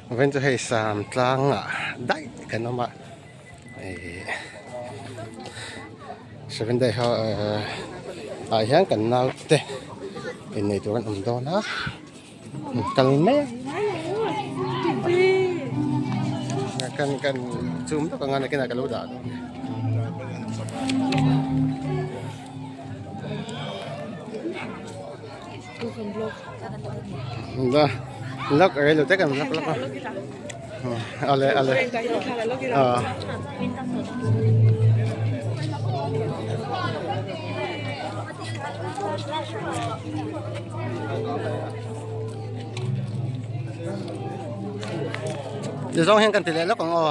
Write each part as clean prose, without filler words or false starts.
Vawiin chu hei sam tlangah daih kan awm a ihh seven day ho ah hian kan naute innei tur an awm dawn a kal mek kan kan chum lawk anga nakinah ka lo dah dawn a ni. Lok rei lo te kan vlog lawk a ale ale ah Ti zawng hian kan ti leh lawk ang aw.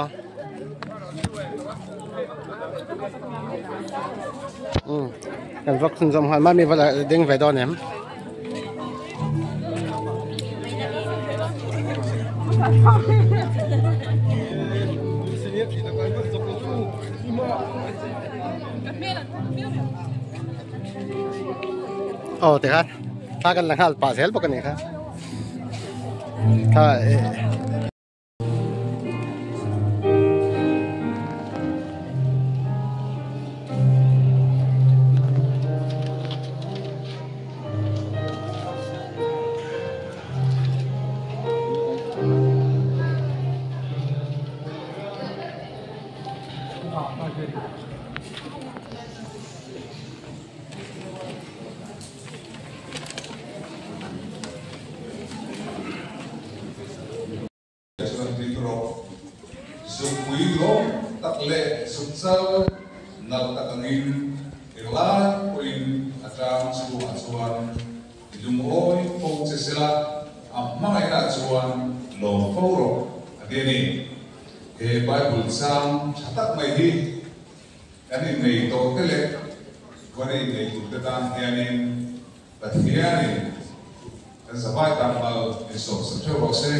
Um kan vlog chhunzawm nghal mami vala ding ve dawn em. Aw tikhan thla kan la nghal pah zel bawk a nih kha thla Chuan tui rawh. Zukpui duhawm tak leh zukchal nalh tak angin englai pawhin a tang chhungah chuan i lungawi fo che sela, a hmangaihnaah chuan lawm fo rawh a ti a ni. He Bible chang tha tak mai hi kan innei tawh te leh kan innei tur te tan hianin Pathianin kan zavai tan mal min sawmsak theuh rawh se.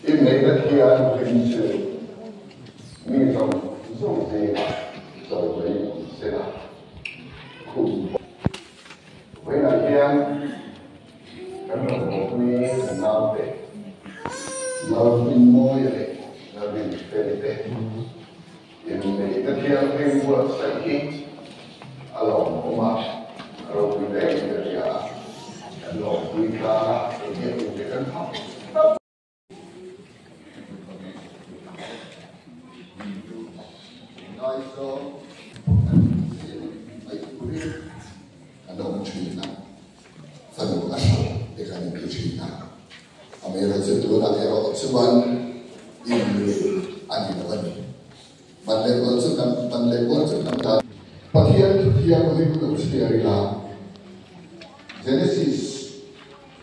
Inneihna thianghlim chu mi zawng zawng zingah chawimawi awm sela, khum vawiinah hian kan rawn hawpui kan naute Lalrinmawia leh Lalrin. Inneihna thianghlim buatsaih hi a lawmawm a, a ropui hle in ka hria a, kan lawmpui tlang a, engtiang te kan hmang hlauh. Ngaizawng an zir mai turin an awm thin a, fanu a hralh te kan inti thin a. Amaherawhchu tunah erawh chuan inneih a ni lo a ni. Man leh kual chu kan man leh kual chu kan dan. Pathian Thianghlim lo chhiar ila Genesis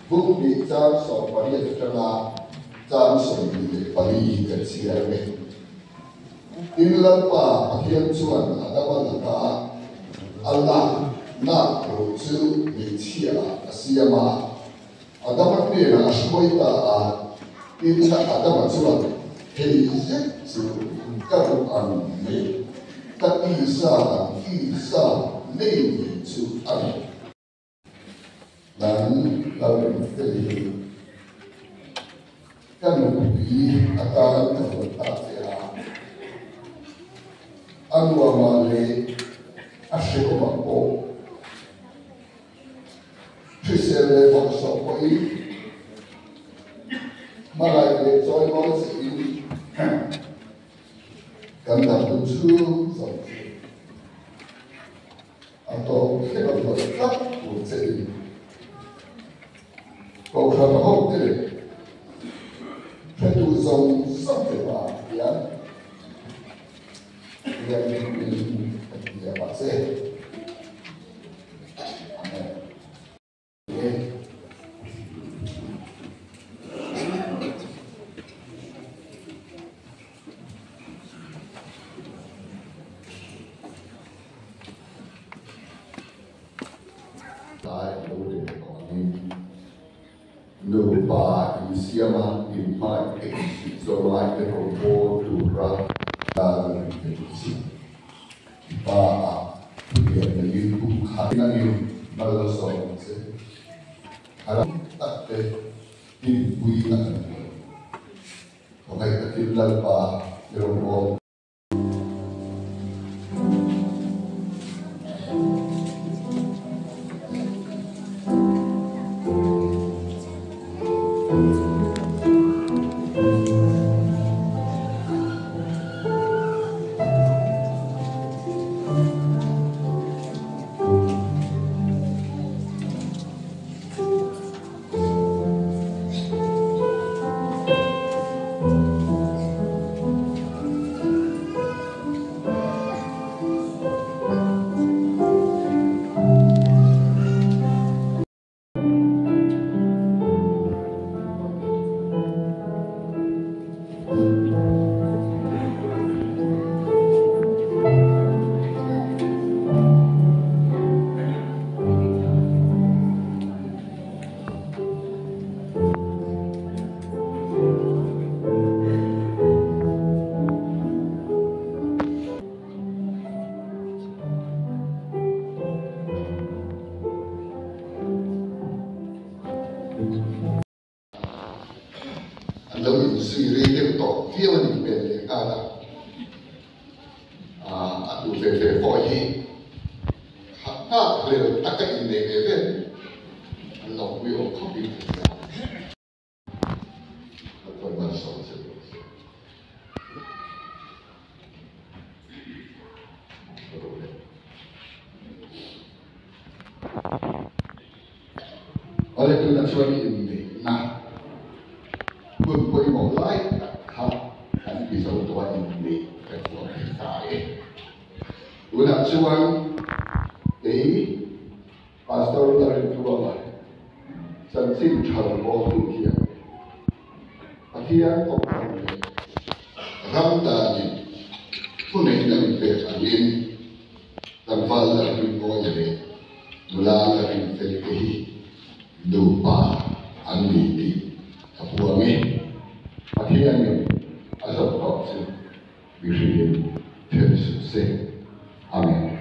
buk hnih chang 18 atanga chang 24 hi kan chhiar ang e. Tin Lalpa Pathian chuan Adama laka a lak nak ruh chu hmeichhia ah a siam a. Adama hnenah a hruai ta a, tin Adama chuan, Hei zet chu ka duh ang leh ka tisa ang tisa nei ve chu a ni. Nang Lalrinfeli hi ka nupui atan ka vawn ta che a, a nuamah leh a hrehawmah pawh Hrisel leh bawlhhlawh pawhin hmangaih leh chawimawi chiin kan dam duh chhung zawng chu a tawp thleng a buat tlat tur chein Kohhran hote leh hretu zawng zawng te hmaah hian Biakinn ka ti a mahse Tlai a lo ri leh tawh angin nupa insiama inhmai te insuih zawm lai te rawn tura dan a rin ve chi. Pa ah thulian neiin kum khat in a ni mal a sawm ang che. A ram tak te dinpui a kan buai. Khawngaih takin Lalpa i rawngbâwl. An lo inzui rei deuh tawh viau a nih hmel leh nghal a, a tu ve ve pawh hi nghak hlel taka innei ve ve an lo pui awm khawp in ka hria. Awle tunah chuan inneihna hun pawimawh lai tak kha kan ti zo tawh a, inneih kan huam thei ta e. Tunah chuan kei Pastor Lalrintuama chanchin tha lo bawltu hian Pathian kawngkhar leh ram danin thuneihna min pek angin tlangval Lalrinmawia leh nula Lalrinfeli te hi nupa an ni tih ka puang e. Pathianin a zawm tawh chu mihringin then suh se. Amen.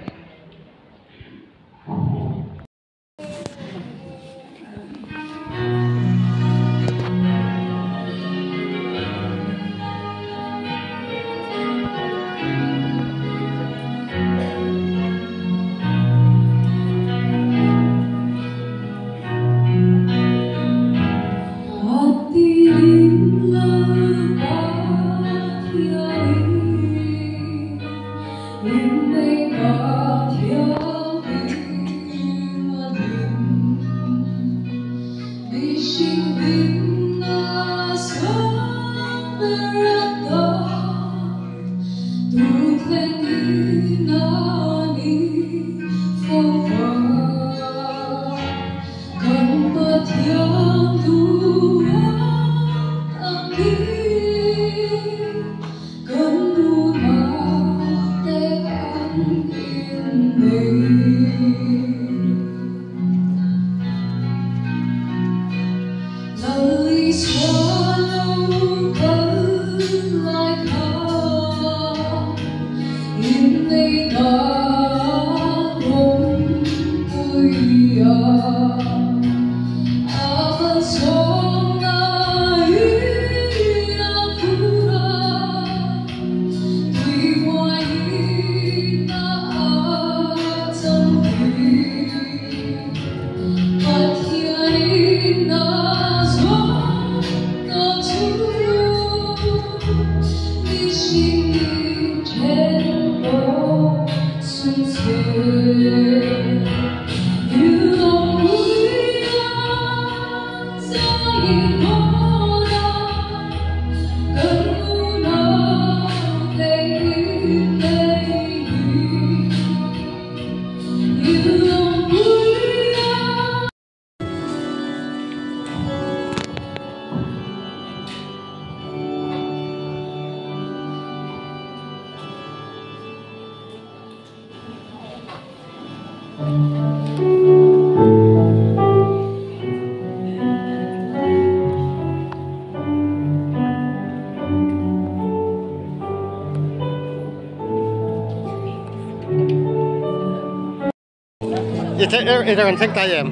Ito kan thank tayo.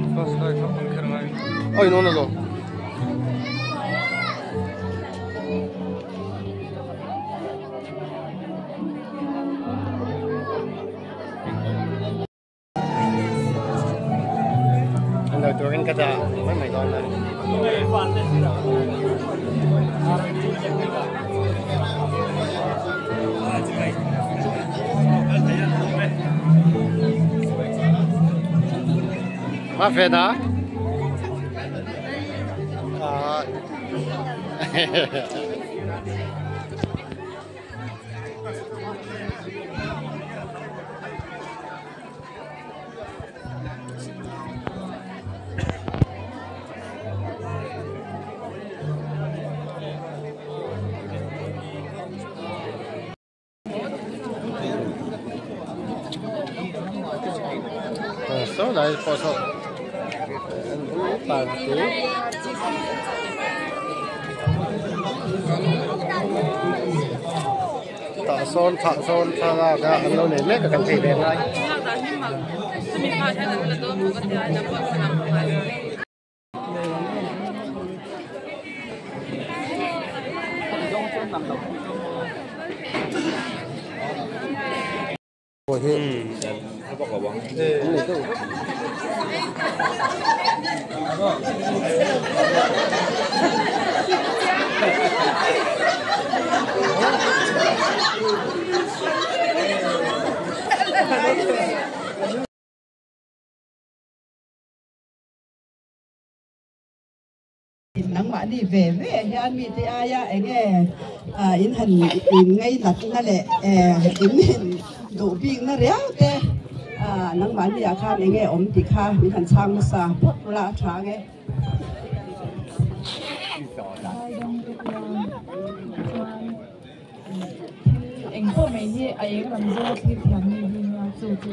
Oy, no no no. Ano turin ka da? May may don na. Mafeda. Ah. So dahil po so party. Thọ son tha la ga an lo nei mek kan thei ve ngai. Nắng mà đi về về thì anh mi thì ai á anh nghe in hình in ngay đặt nó lệ in hình đủ biên nó réo thế nắng mà đi à kha anh nghe ốm thì kha mình hành sang nó xa phút la trà nghe anh có mấy gì ấy làm gì thì làm gì mà chú chú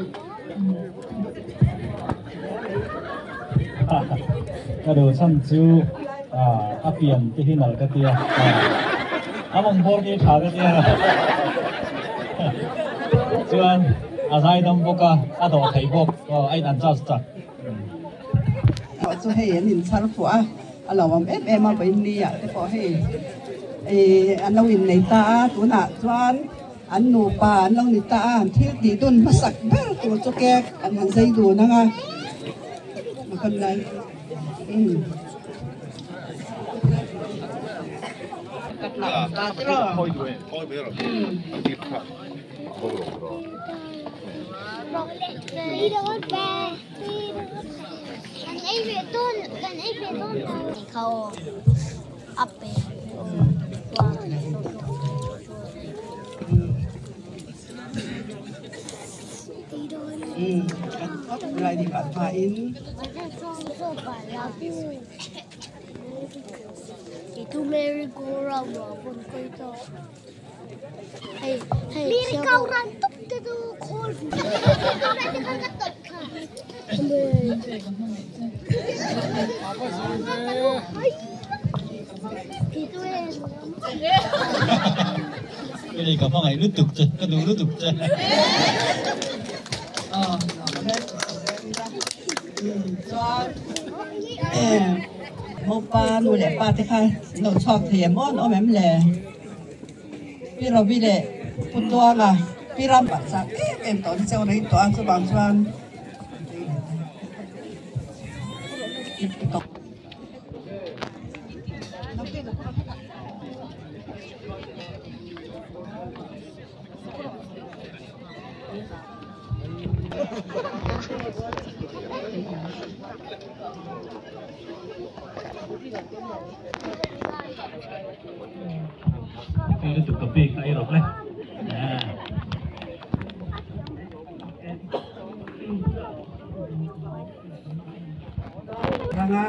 cái đồ săn chú à pian cái hình nào cái tia à mong bor cái thà cái tia chuan à zai dam boka à đồ thầy bok ai đàn just chặt họ cho hay anh nhìn sao phụ à lâu am em em mà bên đi à cái có hay anh lâu in này ta tu nà chuan anh nụ bà anh lâu này ta thiếu tí đun mà sặc bơ tu cho cái anh hàng dây đồ nữa à mà con này Lai ni ban hma in. Cái này có ngày lúc tục chứ, cái đủ lúc tục chứ. Mo pa nu le pa te kha lo chok the mon om em le pi ro vi le pu tua nga pi ram ba sa em em ton cheu nei to an chu bang chuan Ini tuh kopi kayak rok leh. Ranga.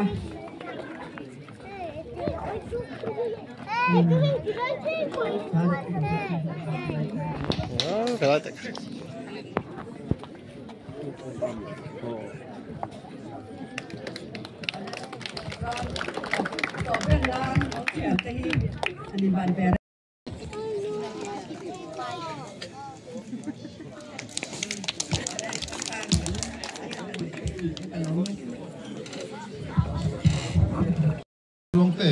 Luang te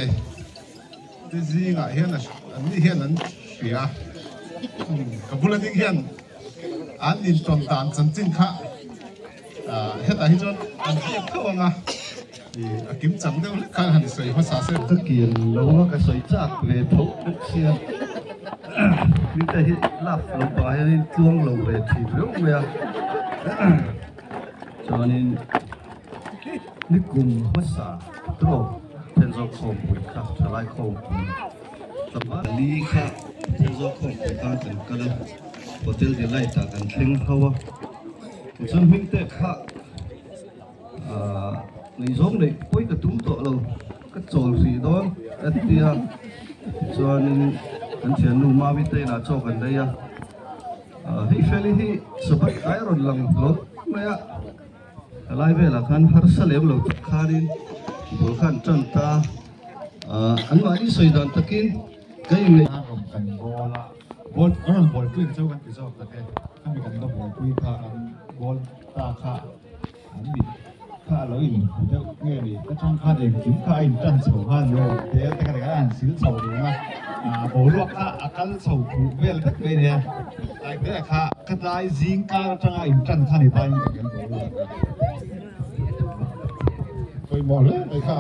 te zinga hian an ni hian an hria ka bula ding hian an in ton tan chan chin kha hetah hi chuan an ziak tho anga a kim chang deuh hlek khan han sawi hmasa se ka kian lo a ka sawi chak ve tho bawk sia mi te hi lap lo pangah hianin tluang lo ve thin reuh mai a chuanin ni kum hmasa tawk then zawk khawmpui kha thalai khawmpui tlangval li kha then zawk khawmpui khan kan kal a hotel delight ah kan thleng ho a tichuan hming te kha ngaihzawng neih pawi ka tum tawh lo ka chawl hrih dawn a tia tichuanin kan thiannu Mami te inah chaw kan lei a hei Feli hi sabat kai a rawn lang hlawt mai a a lai velah khan harsa lem lo tak khanin bul khan tan ta an mahni sawi dan takin ka inneih rawng kan bawl a bawl a rawn bawl pui ang chu kan ti zawk tak e khami kan la bawl pui kha an bawl ta kha an mit kha a lo in hmu deuh nge ni ka tang khan engkim kha a in tan chho khan ni aw tel te kha ti khan a han sil chho dun a ah boruak kha a kal chho khuh vel vek mai nia tlai te kha ka tlai zing kar atanga in tan kha ni ta in ka hian boruak a pawimawh hle mai kha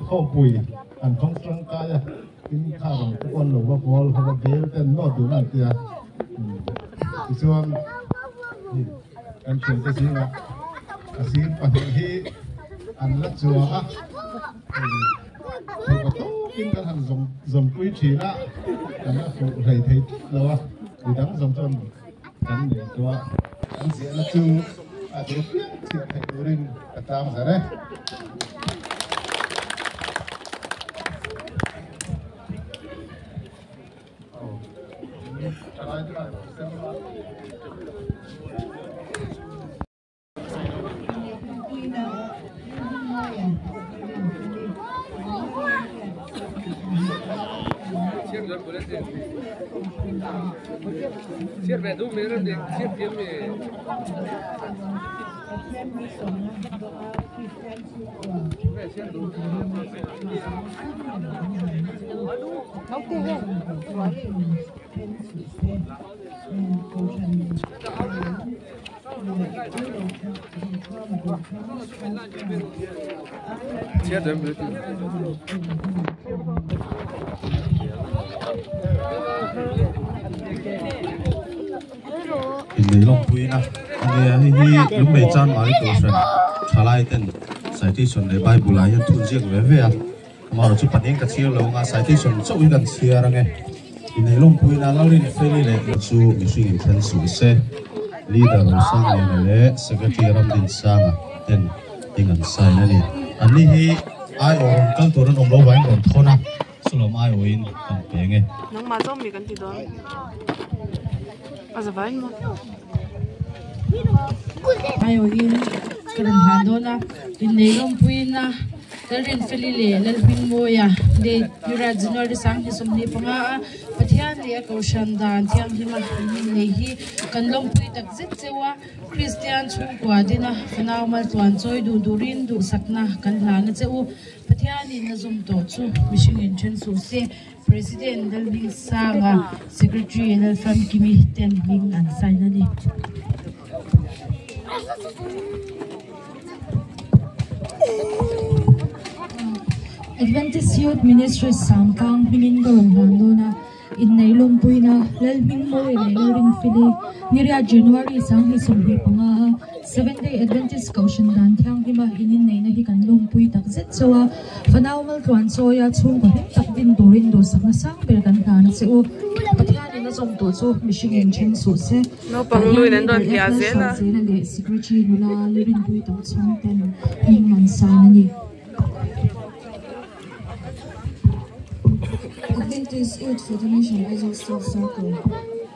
khawmpui an hmang tangkai a tin kha rang te pawh an lo va bawl ho va bel te an nawt dun a an ti a tichuan Kan thiante zingah a sir pahnih hi an la chuang a, hei theihpa tawkin kan han zawm zawmpui thin a, kan la fuh hlei thei tlat lo a, midang zawng chuan kan nei tawh a, an ziahna chu a duh piang chhiah theih turin ka tlang zar e. Innei lawmpuina a nia hei hi lunglei chan mai tur hran thalai ten citation leh bible ah hian thun ziak ve ve a amaherawhchu chu pahnih ka chhiar lo anga citation chauh hi kan chhiar ange innei lawmpuina Lalrinfeli leh chu mihring in then suh se. Leader Rosangliana leh Secretary Ramdinsanga ten ding an sign a ni. Anni hi aiawh rawn kal tur an awm lo vangin rawn thawn a, chulawm aiawhin kan peng e. Nangmah zawng mi kan ti dawn a za vain maw? Aiawhin ka rawn hlan dawn a, innei lawmpuina Lalrinfeli leh Lalhmingmawia date Yura January 2025 a Pathian leh a Kohhran dan thianghlima in innei hi kan lawmpui tak zet cheu a, Kristian chhungkua dina fanau maltluan chawi duh durin duhsakna kan hlan a che u. Pathianin a zawm tawh chu mihring in then suh se. President Lalhmingsanga, Secretary Lalfamkimi ten hming an sign a ni. Adventist Youth Ministries Sangtlang hmingin ka rawn hlan dawn a, innei lawmpuina Lalhmingmawi leh Lalrinfili Niriat January 2025 a Seventh Day Adventist Kohhran dan thianghlima in inneihna hi kan lawmpui tak zet chauh a, fanau maltluan chawia chhungkaw hlim tak din turin duhsakna sang ber kan hlan a che u. Pathianin a zawm tawh chu mihring in then suh se. Naupang luin an rawn hliah zel a. Zela leh Secretary nula Lirinpui Tochhawng ten hming an sign a ni. Adventist Youth Federation Aizawl South Circle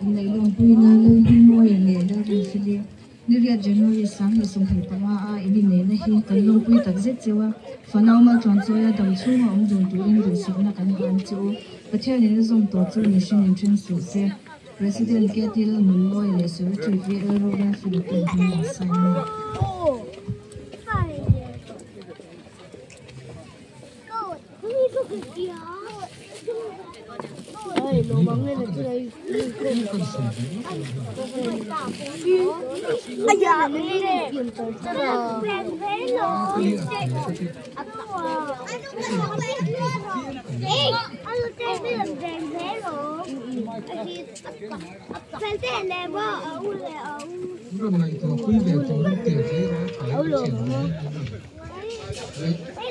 inneih lawmpuina Lalhmingmawia leh Lalrinfeli Niriat January 2025 a in inneihna hi kan lawmpui tak zet cheu a, fanau maltluan chawia dam chhunga awm dun turin duhsakna kan hlan che u. Pathianin a zawm tawh chu mihring in then suh se. President KT Lalnunmawia leh Secretary VL Rorelfela ten hming an sign a ni.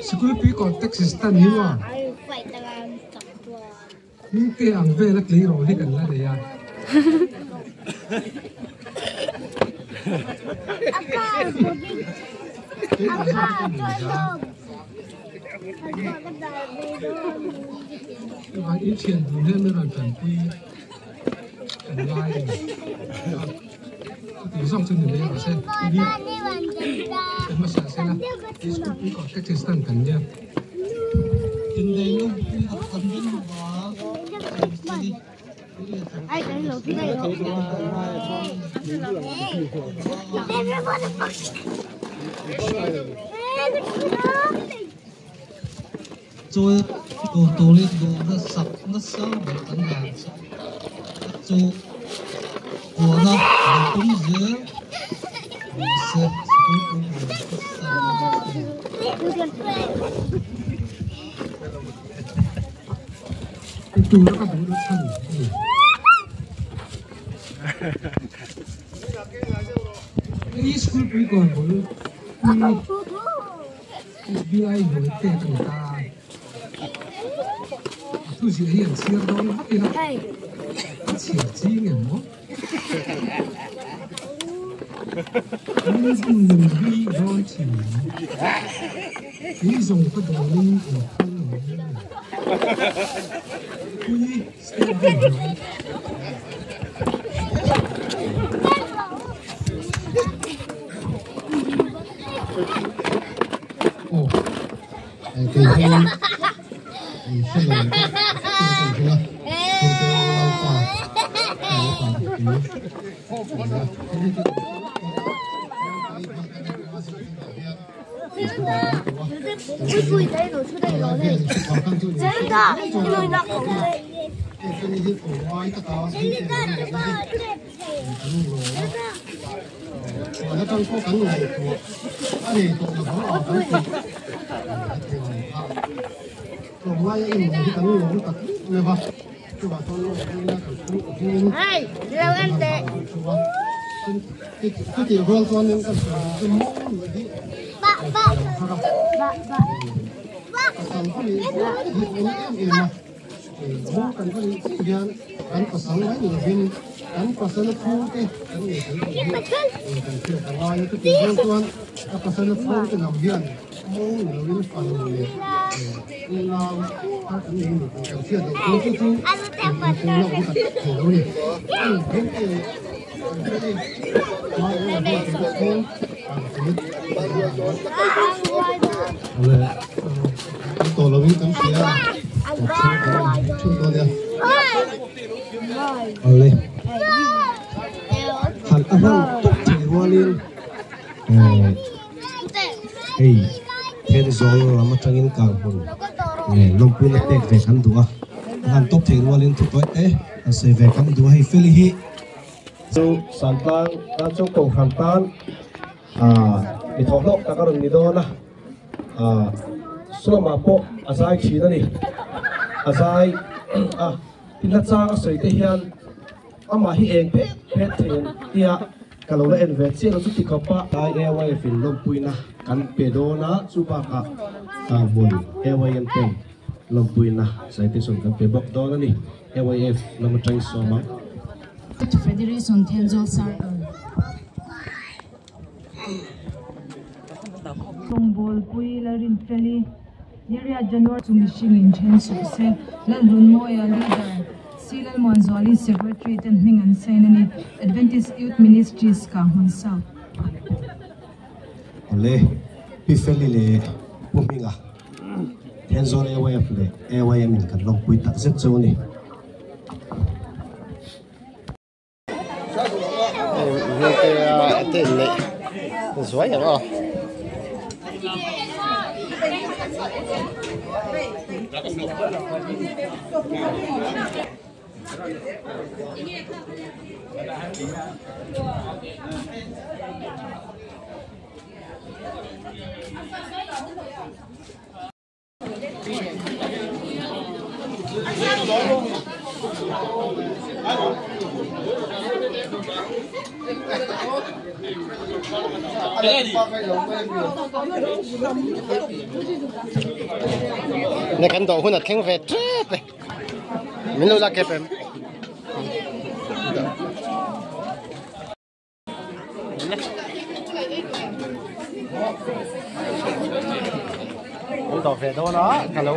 Sikul pui contact system hi maw hming te ang vel a tleirawl hi kan la nei a. Chuan in thian dun hian min rawn tanpui kan ngai a ni. Chutih zawng chu ni mai rawh se. Kan hmasa sela school pui contact system kan nia. Chawi tur turin duhna sak nasa ber kan han chu kuahna lo tum zel mahse sikul pui lian ka Tura ka duh na chhan a ni. Hei school pui kawn bul hi SBI hnuai pek a ni ta a. A thuziah hi an chhiar dawn vak ila a chhiar ching em maw? An nunhlui dawn thin kei zawng ka dawnin in phal lo. Pui State Bank hnuai. Aw kei hi in hre lo deuh in kan hring a chhungte naupa naupa tih tui Kan pasal chhungte kan nei fel tih hi kan hriat a ngai a. Chutih zawng chuan a pasal chhungte lam hian mawng ni lovin fanu leh unau thar kan nei a ni tih kan hriat loh chuan chu chu inpawlna awm tak thei lo a ni. Heng te kan hre ni hmai eng ah hian kan chhung ang chu a ni ang. Awle kan tawh lovin kan hria a, kan chhung kan inhmu theuh dawn nia. Awle han a hman tawp thei rualin hei Thenzawl lam atangin kang hmun leh lawmpuina pek ve kan duh a, a han tawp thei rualin thu tawi te han sawi ve kan duh a, hei Feli hi chu Santlang tan chu Kohhran tan mi thawhhlawk tak a rawn ni dawn a, Sulama pawh a zai thin a ni, a zai a tinhla chang a sawi te hian amah hi eng phet phet thei ang tia ka lo la en ve chiah lo chu ti khawp a. Lai AYF in lawmpuina kan pe dawn a, chu bakah hmun AYM ten lawmpuina citation kan pe bawk dawn a ni. AYF lam atangin sawm ang. Federation Thenzawl Circle. Rawngbawlpui Lalrinfeli, Niria January chu mihring in then suh se, Lalhlunmawia Leader, C Lalmuanzuali Secretary ten hming an sign a ni, Adventist Youth Ministries ka hmun South. Awle, Pi Feli leh Pu Hminga, Thenzawl AYF leh AYM in kan lawmpui takzet chu a ni. Zuai ang aw. Ne kan dawh hun a thleng ve tep e min lo la kep em. An dawh ve dawn a ka lo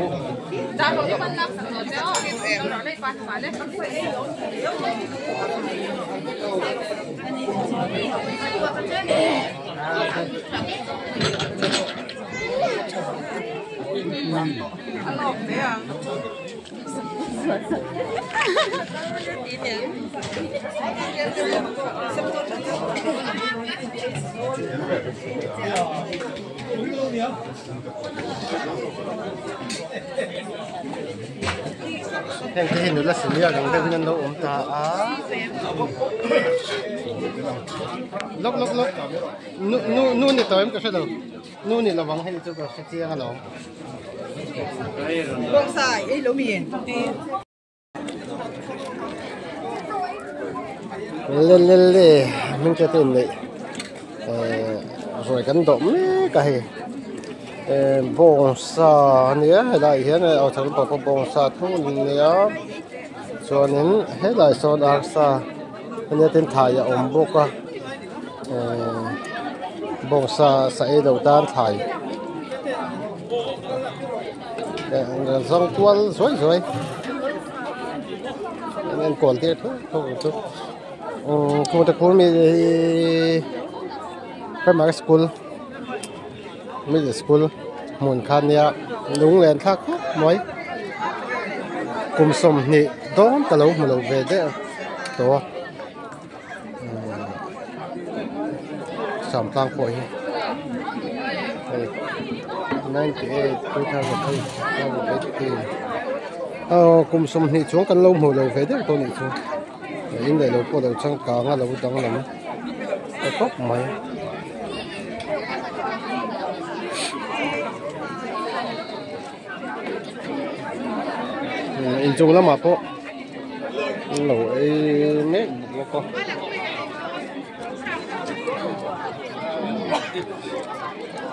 Heng te hi nula senior ang deuh in an lo awm ta a lawk lawk lawk nu nu nu ni tawh em ka hre lo. Nu ni lovang hei chu ka hre chiang alawm. Le le le hming te te inneih eh ruai kan dawh mek a hei eh bawngsa a nia helaiah hian aw thar pawh pawh bawngsa thung a nia chuanin helaiah sawn arsa a nia tin thai a awm bawk a. Eh bawngsa sa ei lo tan thlai eh zawng kual zuai zuai an enkual tir thuk thuk ang chu umm khungte khur mi hi primary school middle school hmun kha nia lunglen thlak khawp mai kum sawmhnih dawn ka lo hmu lo ve der tawh a. Samtlang pawh hi hei 98 2008 2018 aw kum sawmhnih chuang kan lo hmuh lo ve deuh tawh a nih chu in leh lo pawh lo changkang a lo danglam ta tawp mai. Inchung lamah pawh an lo ei mek bawk a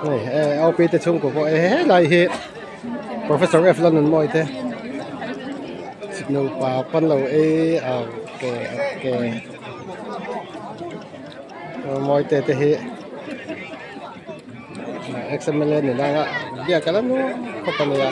hei eh LP te chhungkaw pawh eh helai hi Professor F Lalnunmawii te nupa pawn lo ei ang. Ke ke Mawite te hi ex mla ni lai a biak a la nuam khawp a nia.